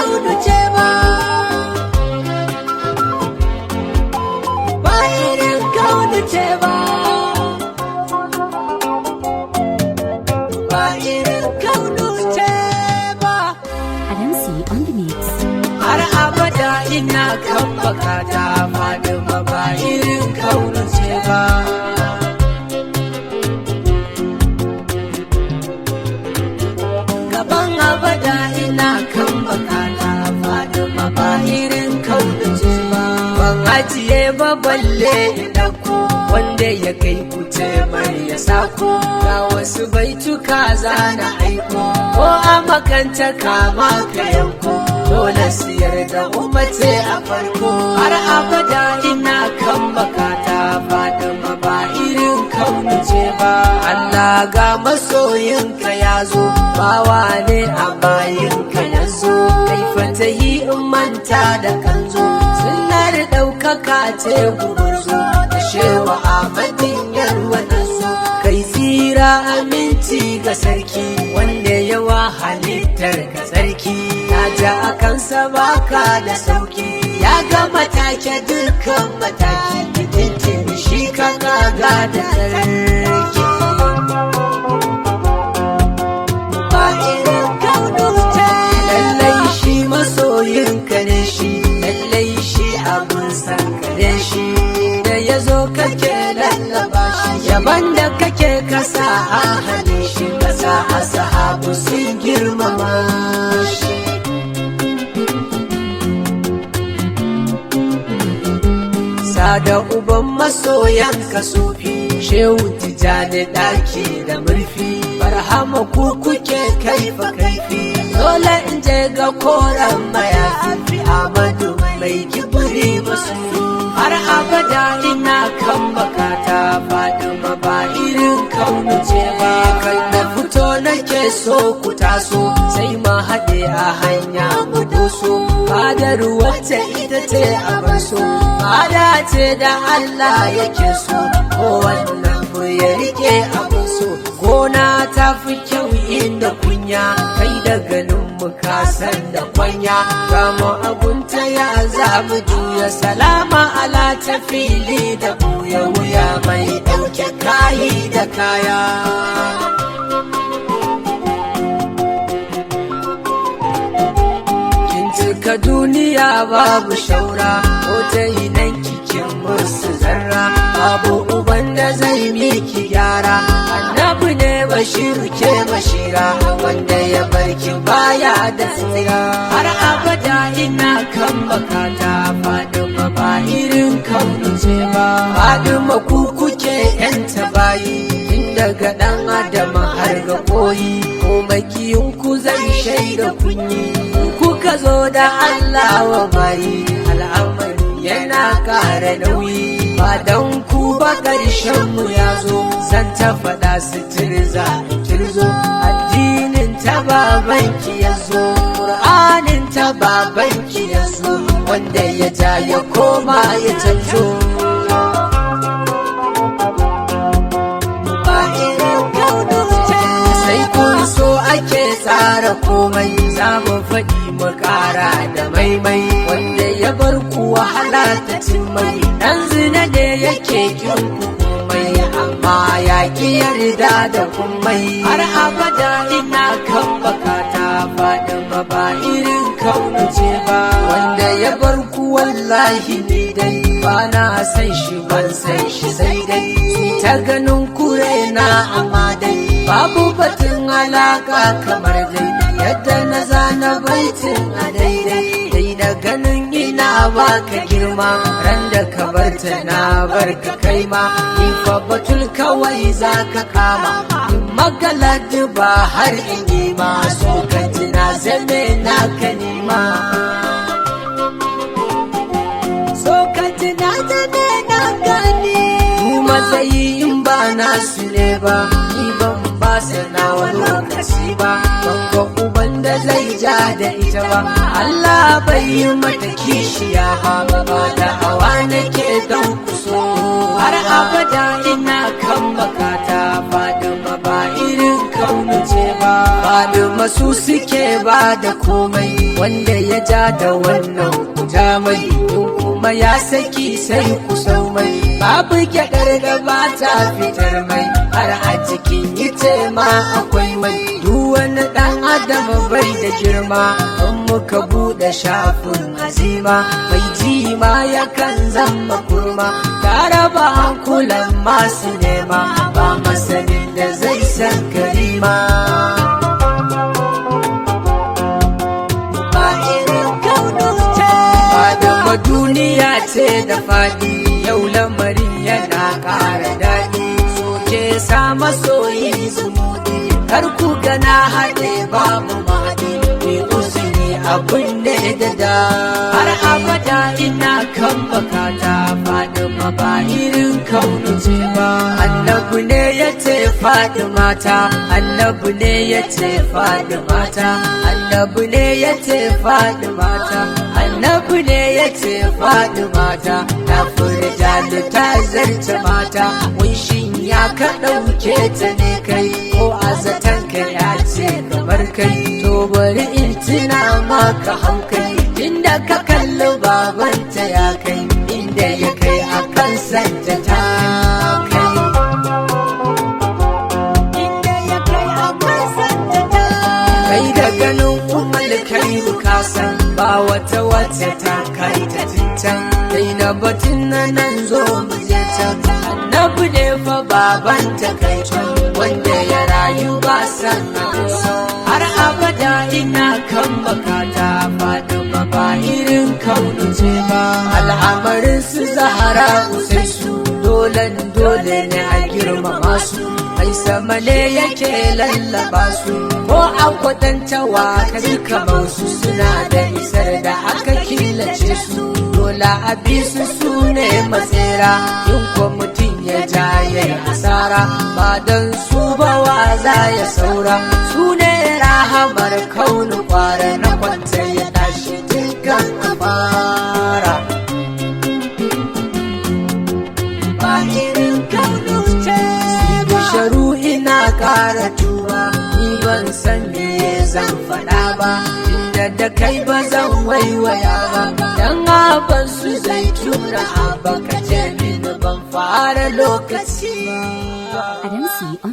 Kaunu ce ba, ba irin Kaunu ce ba, ba irin Kaunu ce ba. Adamsi on the mix. Har abada ina kan bakata, Fadima, ba irin Kaunu ce ba. Gaban abada ina kan bakata, Fadima, ba irin Kaunu ce ba. Ban ajiye ba balle in ɗauko, wanda ya kai kuce mai ya sako. Ga wasu baituka zana aiko, ko a makanta kama ka yanko, dole siyar da umace a farko. Har abada ina kan bakata, Fadima, ba irin Kaunu ce ba. Allah, ga masoyinka ya zo, bawa ne a bayinka ya zo. Kai fatahi in manta da kanzo, sunnar ɗaukaka ce gumurzo, da shewa Ahmadin Yarwa na zo. Kai tsira aminci ga sarki wanda yawa halittar ka sarki, ta ja a kansa baka da sauki, ya ga matake dukkan mataki, tintin shi ka kaga da sarki. Ba irin Kaunu ce. Lallai shi masoyinka ne shi, lallai shi abun san ka ne shi, da ya zo kake lallaba shi, yaban da kake kasa a hannun shi, kasa a sahabu sun girmama shi. Sada uban masoyan ka sufi, Shehu Tijjani, ɗaki da murfi, barhama ku kuke kaifa kaifi. Dole in je ga koren mayafi, Amadu mai kibiri masu. Har abada ina kan bakata, Fadima, ba irin Kaunu ce ba. Kan na fito nake so ku taso, sai ma haɗe a hanya mu doso fadar wacce ita ce a baso, fada ce da Allah yake so, ko wannan mu ya rike abin so. Gona ta fi kyau inda kunya, kai da ganin mu ka san da kwanya. Ga mu agunta, ya za mu juya salama ala ta fili da buya wuya mai ɗauke kayi da kaya. Kin cika duniya babu shaura, ko ta yi nan kikin musu zarra, babu uban da zai miki gyara. Annabi ne Bashiru ke bashira, wanda ya barki baya da tsira. Har abada ina kan bakata, Fadima, ba irin Kaunu ce ba. Fadima, ku kuke yanta bayi, tun daga ɗan adam har ga koyi, ko makiyinku zai shaida kunyi. Kuka zo da Allah wa bayi, al'amari yana ƙara nauyi. Ba don ku ba ƙarshen mu ya zo, san ta faɗa su tirza kirzo. Addinin ta babanki ya zo, ƙur'anin ta babanki ya zo, wanda ya ja ya koma ya canzo. Ba irin Kaunu ce. Sai kun so ake tsara komai, za mu faɗi mu ƙara da maimai, wanda ya bar ku wahala ta cin mai, ɗan zina ne yake kin ku komai, amma ya ki yarda da komai. Har abada ina kan bakata, Fadima, ba irin Kaunu ce ba. Wanda ya bar ku wallahi ni dai ba na san shi, ban san shi, sai dai su ta ganin kure na, amma dai babu batun alaka kamar dai yadda na zana baitin a daidai dai da ganin ina baka girma, ran da ka barta na barka kai ma. Ni fa batul kawai za ka kama in magaladi ba har in yi ma, so ka ji na zame naka nima, so ka ji na zame na gani. Mu matsayi in ba nasu ne ba, ni ban ba su nawa lokaci ba, ban ga uban da zai ja da ita ba. Allah bai yi mata kishiya ba, ba da hawa nake don kuso. Har abada ina kan bakata, Fadima, ba irin Kaunu ce ba. Faɗi su suke ba da komai, wanda ya ja da wannan ku ja mai, in kuma ya saki sai ku sau mai. Babu gyaɗar da ba ta fitar mai, har a cikin ita ma akwai mai. Duk wani ɗan adam bai da girma, in muka buɗe shafin azima, mai jima yakan zama kurma. Ta raba hankulan masu nema, ba masanin da zai san karima. Ba irin kaunu ce. Fadama duniya ce da faɗi, yau lamarin yana ƙara daɗi. Soke sa masoyi zumuɗi, kar ku gana haɗe babu mahaɗi. Mai uzuri abun ne da da. Har abada ina kan bakata, Fadima ba irin kaunu ce ba. Annabi ne ya ce Fadimata, annabi ne ya ce Fadimata, annabi ne ya ce Fadimata, annabi ne ya ce Fadimata, ta furta da ta zarce mata. Wai shin ya ka ɗauke ta ne kai, ko a zaton ka ya ce kamar kai? To bari in tuna maka hankali, inda ka kalli babanta ya kai, inda ya kai a kan santa ta kai. Inda ya kai a kan santa ta kai. Da ganin umar kai kasan ba wata wata ta kai ta tintan. Kai na batun na nan zo mu je can, annabi ne fa babanta kai can, wanda ya rayu ba san har abada ina kan bakata, Fatima ba irin kaunu ce ba. Al'amarin su Zahara sai su dole dole ne a girmama su, ai sama ne yake lallaba su, ko an kwatantawa ka ji kamar su suna da isar da aka killace su. Dole a bi su, su ne matsera, in ko mutum ya ja ya yi asara, ba don su ba wa za ya saura? Su ne rahamar kaunu, kwara na kwanta ya tashi dukkan a fara. Ba irin kaunu ce ba. Sharu ina ƙara tuba, ni ban san me zan faɗa ba, inda da kai ba zan waiwaya ba. Dan abban su zai tura abba, ka ce mini ban fara lokaci ba. Adamsi on